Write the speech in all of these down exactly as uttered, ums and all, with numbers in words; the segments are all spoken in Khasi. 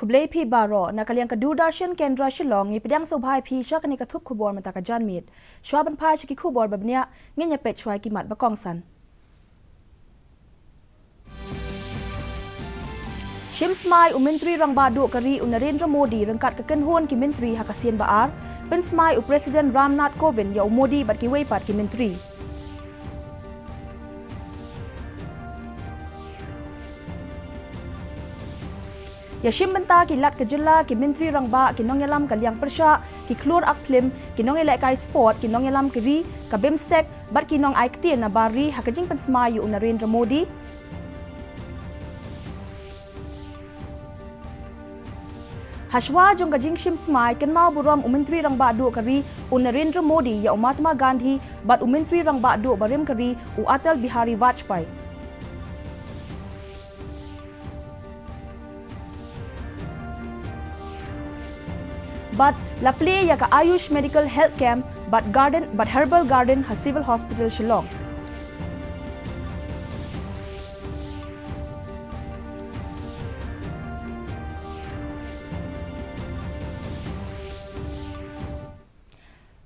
Khublei phi baroh, na ka liang ka Doordarshan Kendra Shillong, ngi pdiang sngewbha ïa phi sha kane ka thup khubor mynta ka janmiet. Shuwa ban phai sha ki khubor ba bniah, ngin ïa peit shuwa ïa ki mat ba kongsan. Shim smai u Myntri Rangbah Duh ka ri u Narendra Modi ryngkat ka kynhun ki myntri ha ka sien ba ar, pynsmai u President Ram Nath Kovind ïa u Modi bad kiwei pat ki myntri. Ïa shim bynta ki lat ka jylla, ki myntri rangbah, ki nongïalam ka liang pyrshah, ki khlur ak phlim, ki nongïalehkai sport, ki nongïalam ka ri, ka BIMSTEC, bad ki nongai ktien na bar ri ha ka jingpynsmai ïa u Narendra Modi. Hashwa jong ka jingshim smai, kynmaw burom u Myntri Rangbah Duh ka ri u Narendra Modi ïa u Mahatma Gandhi bad u Myntri Rangbah Duh barim ka ri u Atal Bihari Vajpayee. Bad la plie ïa ka Ayush Medical Health Camp bad Garden, bad Herbal Garden ha Civil Hospital Shillong.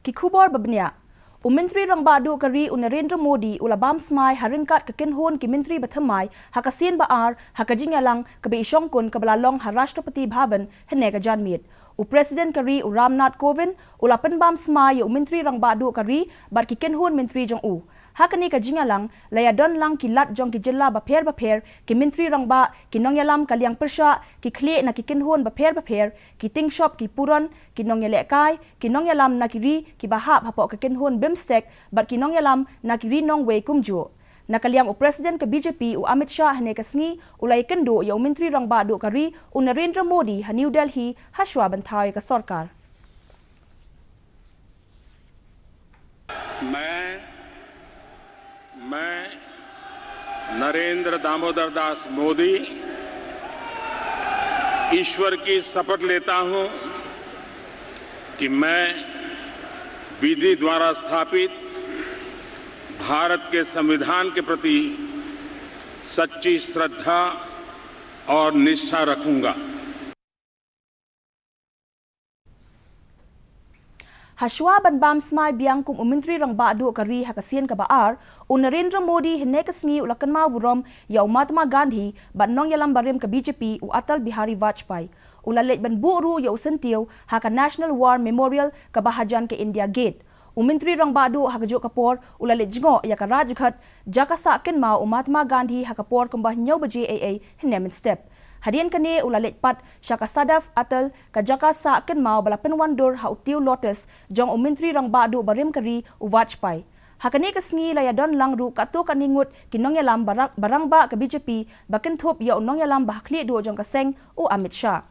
Ki khubor ba bniah. U Myntri Rangbah Duh ka ri u Narendra Modi u la bam smai ha ryngkat ka kynhun ki myntri ba thymmai ha ka sien ba ar ha ka jingïalang kaba i shongkun kaba la long ha Rashtrapati Bhavan hynne ka janmiet. U President ka ri u Ram Nath Kovind u la pynbam smai ïa u Myntri Rangbah Duh ka ri bad ki kynhun myntri jong u. Ha kane ka jingïalang la ïadon lang ki lat jong ki jylla bapher bapher, ki myntri rangbah, ki nongïalam ka liang pyrshah, ki khlieh na ki kynhun bapher bapher, ki tyngshop, ki puron, ki nongïalehkai, ki nongïalam na ki ri kiba hap hapoh ka kynhun BIMSTEC bad ki nongïalam na ki ri nongwei kumjuh. Na ka liang u President ka BJP u Amit Shah hynne ka sngi u la ïakynduh ïa u Myntri Rangbah Duh ka ri u Narendra Modi ha New Delhi hashwa ban thaw ïa ka sorkar. मैं, मैं नरेंद्र दामोदर दास मोदी ईश्वर की शपथ लेता हूं कि मैं विधि द्वारा स्थापित भारत के संविधान के प्रति सच्ची श्रद्धा और निष्ठा रखूंगा। Hashwa ban bam smai biang kum u Myntri Rangbah Duh ka ri ha ka sien kaba ar, u Narendra Modi hynne ka sngi u la kynmaw burom ïa u Mahatma Gandhi bad nongïalam barim ka BJP u Atal Bihari Vajpayee. U la leit ban buh ruh ïa u syntiew ha ka National War Memorial kaba hajan ka India Gate. U Myntri Rangbah Duh ha kajuh ka por u la leit jngoh ïa ka Rajghat, jaka sah kynmaw u Mahatma Gandhi ha ka por kumba hynñiew baje eiei hynne mynstep. Hadien kane u la leit pat sha ka Sadaf Atal, ka jaka sah kynmaw ba la pynwandur ha u tiew lotus jong u Myntri Rangbah Duh barim ka ri u Vajpayee. Ha kane ka sngi la ïadon lang ruh katto katne ngut ki nongïalam ba ra-, ba rangbah ka BJP ba kynthup ïa u nongïalam ba ha khlieh duh jong ka seng u Amit Shah.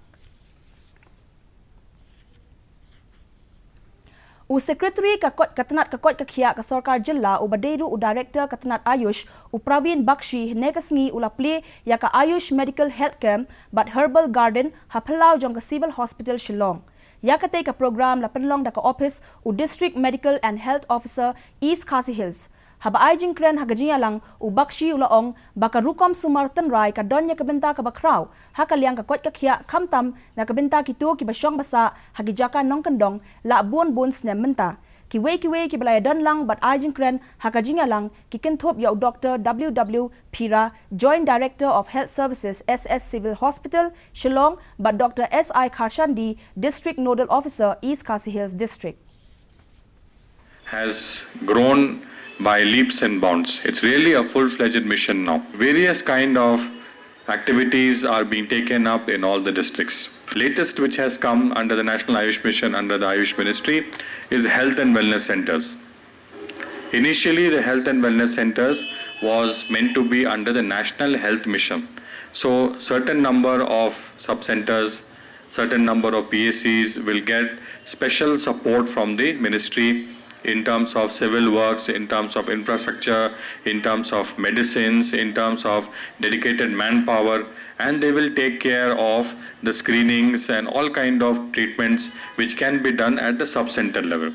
U Secretary ka koit ka tnat ka koit ka khiah ka sorkar jylla uba dei ruh u Director ka tnat Ayush, u Praveen Bakshi, hynne ka sngi u la plie ïa ka Ayush Medical Health Camp bad Herbal Garden ha phyllaw jong ka Civil Hospital Shillong. Ïa katei ka program la pynlong da ka ophis u District Medical and Health Officer East Khasi Hills. Haba ai jingkren ha ka jingïalang, u Bakshi u la ong ba ka rukom sumar tynrai ka don ïa ka bynta kaba khraw ha ka liang ka koit ka khiah, khamtam na ka bynta kito kiba shong ba sah ha ki jaka nongkyndong la bun bun snem mynta. Kiwei kiwei kiba la ïadon lang bad ai jingkren ha ka jingïalang ki kynthup ïa u Doctor W W Phira, Joint Director of Health Services, S S Civil Hospital, Shillong, bad Doctor S I Kharshandi, District Nodal Officer, East Khasi Hills District. Has grown by leaps and bounds. It's really a full-fledged mission now. Various kind of activities are being taken up in all the districts. Latest which has come under the National Ayush Mission, under the Ayush Ministry, is health and wellness centers. Initially, the health and wellness centers was meant to be under the National Health Mission. So, certain number of sub-centers, certain number of P A Cs will get special support from the ministry in terms of civil works, in terms of infrastructure, in terms of medicines, in terms of dedicated manpower, and they will take care of the screenings and all kind of treatments which can be done at the sub-center level.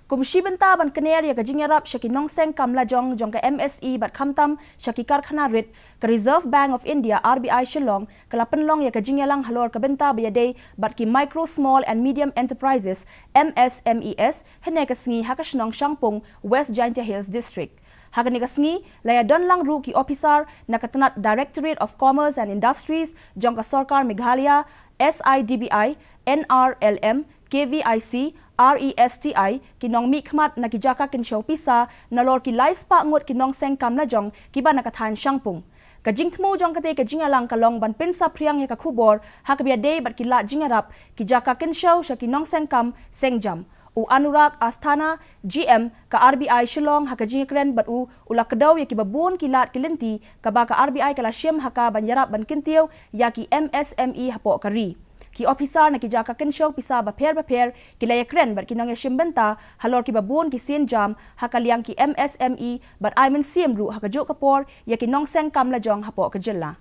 Kum shi bynta ban kner ïa ka jingïarap sha ki nongseng kam lajong jong ka M S E bad khamtam sha ki karkhana rit, ka Reserve Bank of India, R B I, Shillong ka la pynlong ïa ka jingïalang halor ka bynta ba ïadei bad ki Micro, Small and Medium Enterprises, M S M Es, hynne ka sngi ha ka shnong Shangpung, West Jaintia Hills District. Ha kane ka sngi la ïadon lang ruh ki ophisar na ka tnat Directorate of Commerce and Industries jong ka Sorkar Meghalaya, S I D B I, N R L M, K V I C, R E S T I, ki nongmihkhmat na ki jaka kynshew pisa, nalor ki lai spah ngut ki nongseng kam lajong kiba na ka thaiñ Shangpung. Ka jingthmu jong katei ka jingïalang ka long ban pynsaphriang ïa ka khubor ha kaba ïadei bad ki lad jingïarap, ki jaka kynshew sha ki nongseng kam seng jam. U Anurag Asthana, G M ka R B I Shillong, ha ka jingïakren bad u, u la kdew ïa kiba bun ki lad ki lynti kaba ka R B I ka la shim ha ka ban ïarap ban kyntiew ïa ki M S M E hapoh ka ri. Ki ophisar na ki jaka kynshew pisa bapher bapher ki la ïakren bad ki nongïashim bynta halor kiba bun ki sienjam ha ka liang ki M S M E bad ai mynsiem ruh ha kajuh ka por ïa ki nongseng kam lajong hapoh ka jylla.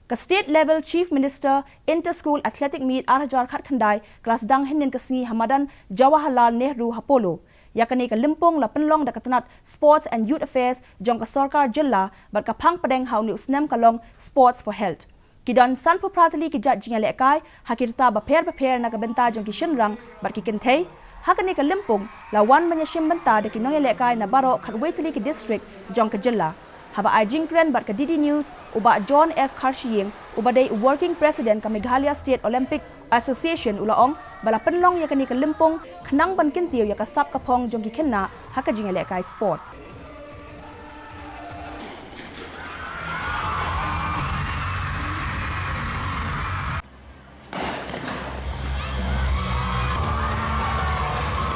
Ka State Level Chief Minister Inter School Athletic Meet ar hajar khatkhyndai ka la sdang hynnin ka sngi ha madan Jawaharlal Nehru ha Polo. Ïa kane ka lympung la pynlong da ka tnat Sports and Youth Affairs jong ka sorkar jylla bad ka phang pdeng ha une u snem ka long Sports for Health. Ki don sanphew phra tylli ki jait jingïalehkai ha ki rta bapher bapher na ka bynta jong ki shynrang bad ki kynthei. Ha kane ka lympung la wan ban ïashim bynta da ki nongïalehkai na baroh khatwei tylli ki district jong ka jylla. Haba ai jingkren bad ka D D News, u Bah John F Kharshiing, uba dei u Working President ka Meghalaya State Olympic Association, u la ong ba la pynlong ïa kane ka lympung khnang ban kyntiew ïa ka sap ka phong jong ki khynnah ha ka jingïalehkai sport.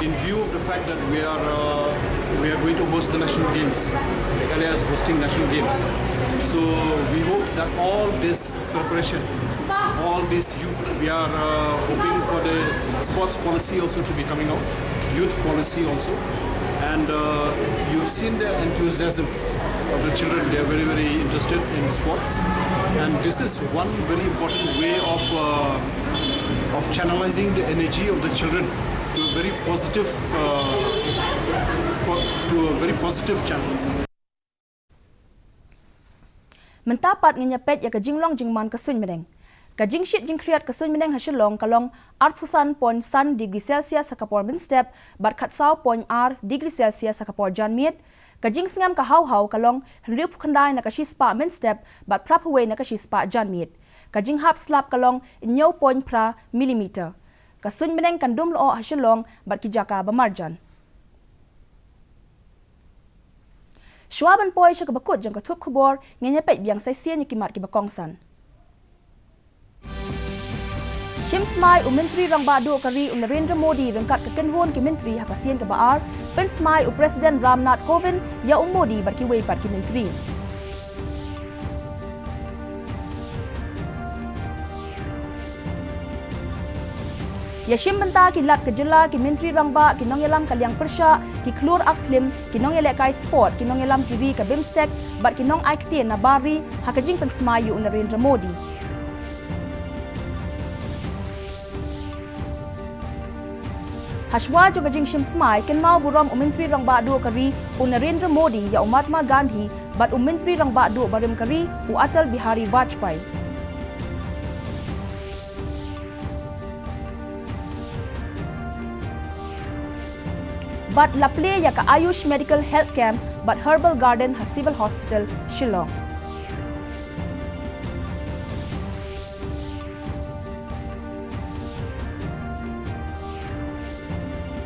In view of the fact that we are, uh, we are going to host the National Games, Meghalaya is hosting National Games. So we hope that all this preparation, all this youth, we are, uh, hoping for the sports policy also to be coming out, youth policy also. And, uh, you've seen the enthusiasm of the children. They are very, very interested in sports. And this is one very important way of, uh, of channelizing the energy of the children to a very positive, uh, po-, to a very positive channel. Mynta pat ngin ïa peit ïa ka jinglong jingman ka suiñ bneng. Ka jingshit jingkhriat ka suiñ bneng ha Shillong ka long arphew san point san degree Celsius ha ka por mynstep bad khatsaw point ar degree Celsius ha ka por janmiet. Ka jingsngem ka hawhaw ka long hynriewphew khyndai na ka shispah mynstep bad phraphew wei na ka shispah janmiet. Ka jinghap slap ka long hynñiew point phra millimeter. Ka suiñ bneng kan dum lyoh ha Shillong bad ki jaka ba marjan. Shuwa ban poi sha kaba kut jong ka thup khubor, ngin ïa peit biang sa shisien ïa ki mat kiba kongsan. Shim smai u Myntri Rangbah Duh ka ri u Narendra Modi ryngkat ka kynhun ki myntri ha ka sien kaba ar, pynsmai u President Ram Nath Kovind ïa u Modi bad kiwei pat ki myntri. Ïa shim bynta ki lad ka jylla, ki myntri rangbah, ki nongïalam ka liang pyrshah, ki khlur ak phlim, ki nongïalehkai sport, ki nongïalam ki ri ka BIMSTEC bad ki nongai ktien na bar ri ha ka jingpynsmai ïa u Narendra Modi. Hashwa jong ka jingshim smai, kynmaw burom u Myntri Rangbah Duh ka ri u Narendra Modi ïa u Mahatma Gandhi bad u Myntri Rangbah Duh barim ka ri u Atal Bihari Vajpayee. Bad la plie ïa ka Ayush Medical Health Camp bad Herbal Garden ha Civil Hospital, Shillong.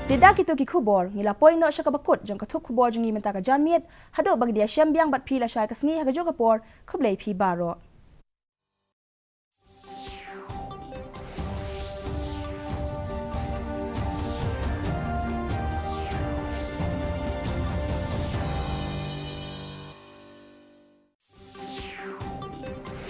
Te da kito ki khubor, ngi la poi noh sha kaba kut jong ka thup khubor jong ngi mynta ka janmiet, haduh ba ngin ïashem biang bad phi lashai ka sngi ha kajuh ka por, khublei phi baroh.